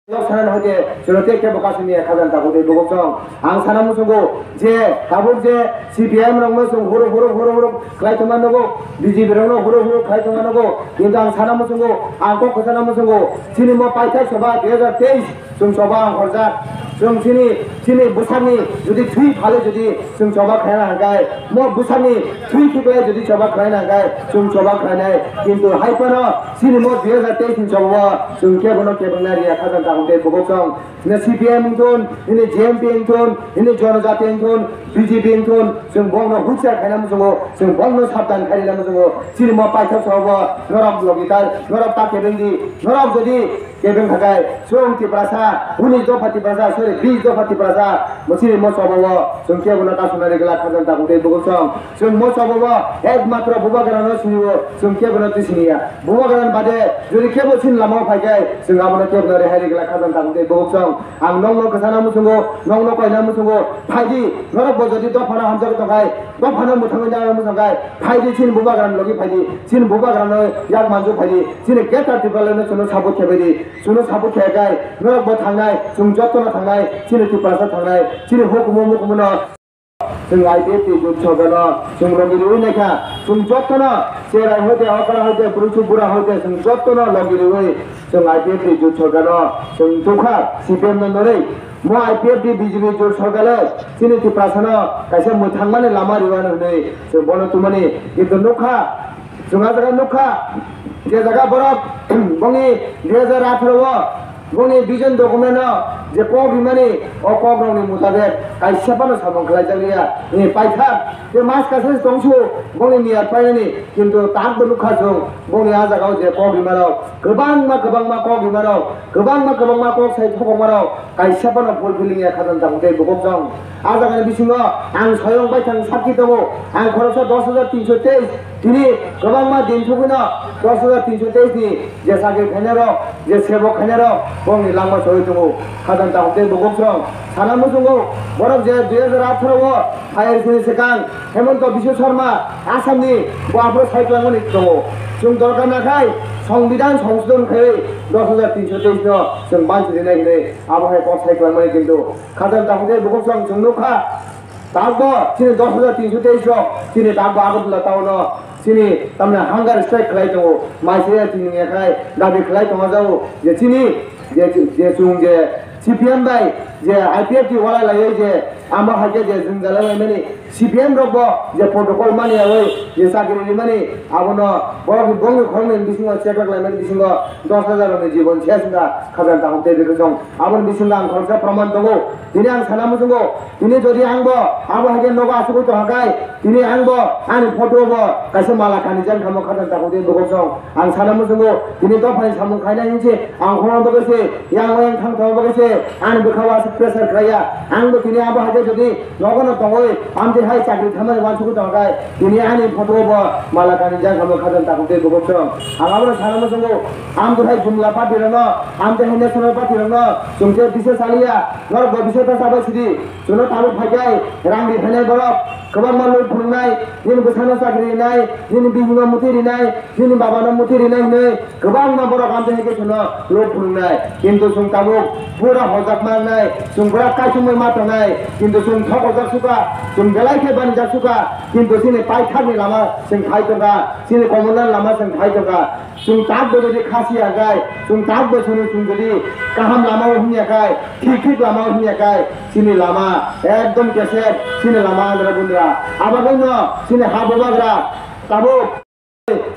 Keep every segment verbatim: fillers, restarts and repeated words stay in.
Nok sana hoite chwng tei kebo kasini khajang tabuk tei buguk chong. Ang sana muchungo je tabuk je C P I M rokno chwng huruk huruk huruk huruk khlai tongma nugo, B J P rokno huruk huruk khlai tongma nugo. Kintu ang sana muchungo, ang kok sana muchungo. Chini mo paithak soba dui hajar teis chwng soba ang horjak. Chwng chini, chini bwsakni jodi thwi phale jodi chwng soba khaina hangkai, mo bwsakni thwi khiklai jodi soba khaina hangkai, chwng soba khainai. Kintu hai phano chini mo dui hajar teis ni soba o chwng kebono kebengna riya khajang tabuk tei buguk chong. Hino C P I M wngthun, hino J M P wngthun, hino Jonojati wngthun, B J P wngthun, chwng bongno huchar khaina muchungo, chwng bongno sabdan khaina muchungo. Chini mo paithak soba o norok logi ta, norok ta kebengdi, norok jodi kebeng khakai, chwng Tiprasa, unis dopha Tiprasa, sorry, bis dopha Tiprasa, mo chini mo soba o chwng kebono kasuna rigla khajang tabuk tei buguk chong. Chwng mo soba o ekmatro Bubagrano siniwo, chwng kebono twi siniya. Bubagrani bade jodi kebo chini lama o phaikai, chwng abono kebono rehai rigla khajang tabuk tei buguk chong. Ang nokno kwchana muchungo, nokno koina muchungo, phaidi, norok bo jodi dophano hamjagwi tongkhai, dophano mwthangwi nana muchungkhai, phaidi chini Bubagrani logi phaidi, chini Bubagrano yak manjak phaidi, chini Greater Tipralandno chwngno support khaibaidi, chwngno support khaikai, norok bo thangnai, chwng jotono thangnai, chini Tiprasa thangnai, chini hukumu mukumu no. Chwng I P F T jut sorkarno chwng logi riwi naikha, chwng jotono cherai hoite, okra hoite, bwrwichuk bura hoite, chwng jotono logi riwi chwng I P F T jut sorkarno chwng tukha, C P M no norwi. Mo I P F T B J P jut sorkar le chini Tiprasano kaisa mwthangmani lama riwano hwnwi chwng bono tumani, kintu nukha, chwng a jaga nukha, je jaga borok bongni dui hajar atharo o bongni vision document o je kok rimani, o kok rokni mutabek kaisa phano samung khlaijak liya. Ni paithak je mas kaisa se tongsu bongni niyat painani, kintu tak bo nukha chwng bongni a jaga o je kok rimarok kwbangma kwbangma kok rimarok kwbangma kwbangma kok sai thokokmarok kaisa phano fulfilling ya khajang tabuk tei buguk chong. A jagani bisingo ang soyong baithang sakki tongo, ang khoroksa dos hajar tinso teis, tini kwbangma din thugwino dos hajar tinso teis ni je chakri khainai rok, je sebok khainai rok, bongni langma choli tongo. Khajang tabuk tei buguk chong sana muchungo, borok je dui hajar atharo o phaiyar sini swkang Hemanta Biswa Sarma Assam ni bo aphuru sai twlangmani tongo. Chwng dorkar nakhai Songbidan songsodhon khaiwi dos hajar tinso teis no chwng banchi rinai hinwi abo hai kok sai twlangmani, kintu khajang tabuk tei buguk chong chwng nukha. Takbo chini dos hajar tinso teis rok chini takbo Agartala town o chini tamni hunger strike khlai tongo, maisaya chini yakhai dabi khlai tongma jago je chini je, je chwng je C P M bai je I P F T walai laiwi je amo hai khe je jwngjal laimani C P M rok bo je protocol mani yawi je chakri rimani abono borok bongni khoroknwi bisingo check rok laimani bisingo dos hajar rokni jibon ses wngkha khajang tabuk tei bwswk chong. Aboni bisingo ang khoroksa proman tongo. Tini ang sana muchungo, tini jodi ang bo abo hai khe nogo achugwi tongkha khai, tini ang bo ani photo bo kaisa mala kanijak kha mo khajang tabuk tei buguk chong. Ang sana muchungo, tini dophani samung khainai hinse ang khorang bagwi se, yang oyang thang thang bagwi se, ani bwkha o aswk pressure khlaiya. Ang bo tini abo hai khe jodi nogo no tongwi amtwi hai chakri thamani uansugwi tongkha khai, tini ani photo bo mala kanijak kha mo khajang tabuk tei buguk chong. Ang abono sana muchungo, amtwi hai jumla party rokno, amtwi hai national party rokno chwng khe bisa chaliya, norok bo bisa ta chabai sidi. Chwngno tabuk phaikai rang ri phainai borok, kwbangma luk phunuknai, nini bwsano chakri rinai, nini bihingo muti rinai, nini babano muti rinai hinwi kwbangma borok amtwi hai khe chwngno luk phunuknai. Kintu chwng tabuk pura hojak ma wngnai, chwng pura kaichumwi ma tongnai, kintu chwng thokojak sukha, chwng belai khe banijak sukha, kintu chini paithakni lama chwng phai tongkha, chini Komolnani lama chwng phai tongkha. Chwng tak bo jodi khasi ya gai, chwng tak bo chwng, chwng jodi kaham lama o himya kai, thik thik lama o himya kai, chini lama ekdom kesep, chini lama andra gundra. Abagwi no chini ha bubagra tabuk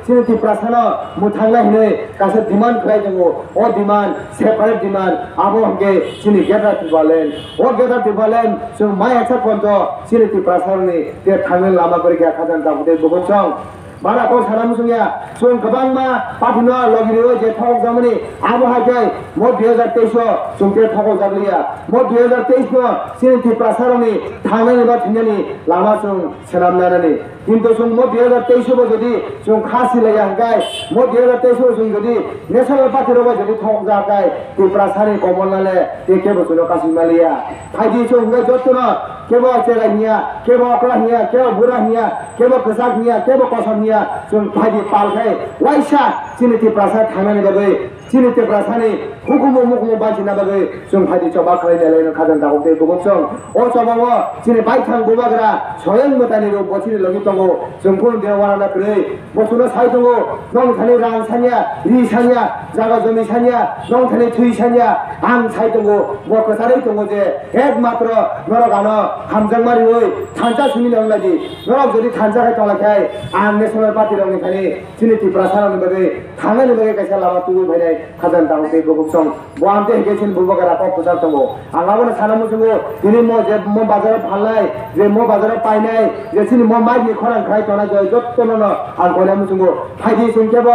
chini Tiprasano mwthangna hinwi kaisa demand khlai tongo. O demand, separate demand, abo hwnkhe chini Greater Tipraland. O Greater Tipraland chwng maya sa ponto chini Tiprasarokni tei thangna lama kwrwi kha khajang tabuk tei buguk chong. Bara kok sana muchungya, chwng kwbangma party no logi riwi je thokjamani, abo hai khe mo dui hajar teis o chwng khe thokjak liya. Mo dui hajar teis no chini Tiprasa rokni thangnani ba thwinani lama chwng swnam nanani. Kintu chwng mo dui hajar teis o bo jodi chwng kha silaiya hwnkhe, mo dui hajar teis o chwng jodi national party rok bai jodi thokjak khe, Tiprasa ni Komolnale tei kebo chwngno kasui maliya. Phaidi chwng hwnkhe jotono kebo cherai hiya, kebo okra hiya, kebo bura hiya, kebo kwchak hiya, kebo kosom hiya, chwng phaidi pal khai waisa chini Tiprasa thangnani bagwi chini Tiprasani Mukumu mukumu bachina bagwi chwng phaidi choba khlai nai laino khajang tabuk tei bukuk chwng. O choba o chini baithang bubagra soyang mwtaini rok bo chini logi tongo. Chwng kunu de warana kwrwi bo chwngno sai tongo. Nong thani rang sanya, ri sanya, jaga jomi sanya, nong thani thwi sanya. Ang sai tongo, bo kwcharwi tongo je ekmatro norok ano hamjakma riwi thansa simi nang lagi. Norok jodi thansa khai tongla khai ang National Party rokni thani chini Tiprasa rokni bagwi thangnani bagwi kaisa lama tubui phainai. Khajang tabuk tei bukuk chwng. Bo amte hwnkhe chini bubagra kok kwchar tongo. Ang abono sana muchungo, tini mo je mo bazaro phalnai, je mo bazaro painai, je chini mo mic ni khorang khai tongnai, joi jottono no ang koina muchungo. Phaidi chwng kebo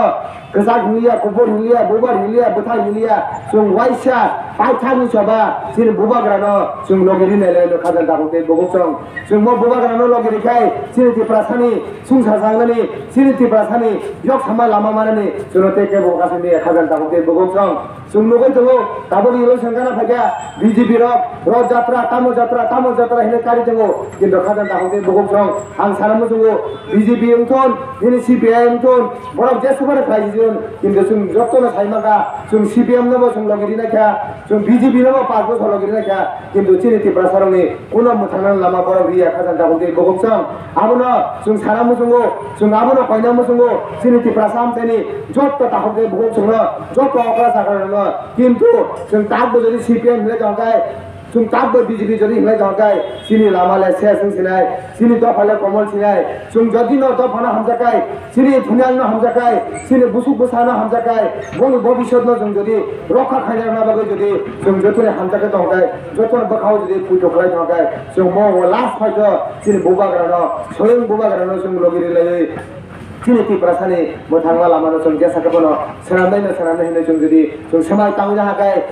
kwchak hinliya, kuphur hinliya, bubar hinliya, bwthai hinliya, chwng waisa paithakni choba chini bubagrano chwng logi rinai le khajang tabuk tei bukuk chwng. Chwng mo bubagrano logi rikhai chini Tiprasani sungsa sangnani, chini Tiprasani yok sama lama manani chwngno tei kebo kasini khajang tabuk tei bukuk chwng. Chwng nugwi tongo, tabukni ulo sengkana phaikha B J P rok, rok jatra, tamo jatra, tamo jatra hinwi kari tongo. Kintu khajang tabuk tei bukuk chwng ang sana muchungo, B J P wngthon, nini C P I wngthon, borok jesubano khlai sijwng, kintu chwng jotono sai mankha, chwng C P M nobo chwng logi rinaikha, chwng B J P nobo panch bochor logi rinaikha, kintu chini Tiprasarokni kuno mwthangna lama borok riya khajang tabuk tei bukuk chwng. Abono chwng sana muchungo, chwng abono koina muchungo, chini Tiprasa amchaini jotto takhuk tei bukuk chwngno, jotto okra chakrarokno, kintu chwng takbo jodi C P M hinlai tongkha, chwng takbo B J P jodi hinlai tongkha, chini lama le ses wng sinai, chini dopha le komol sinai, chwng jodi no dophano hamjakha, chini thwngyang no hamjakha, chini busuk bwsa no hamjakha, boni bobisot no chwng jodi rokha khaina bagwi jodi chwng jotoni hamjakhe tongkha, jotoni bwkhao jodi puito khlai tongkha, chwng mo o last phaito chini bubagrano, soyang bubagrano chwng logi rilaiwi chini Tiprasani mwthangma lamano chwng jesa khe bono swnamnaino swnamnai hinwi chwng jodi chwng swmai tangwi naha khe,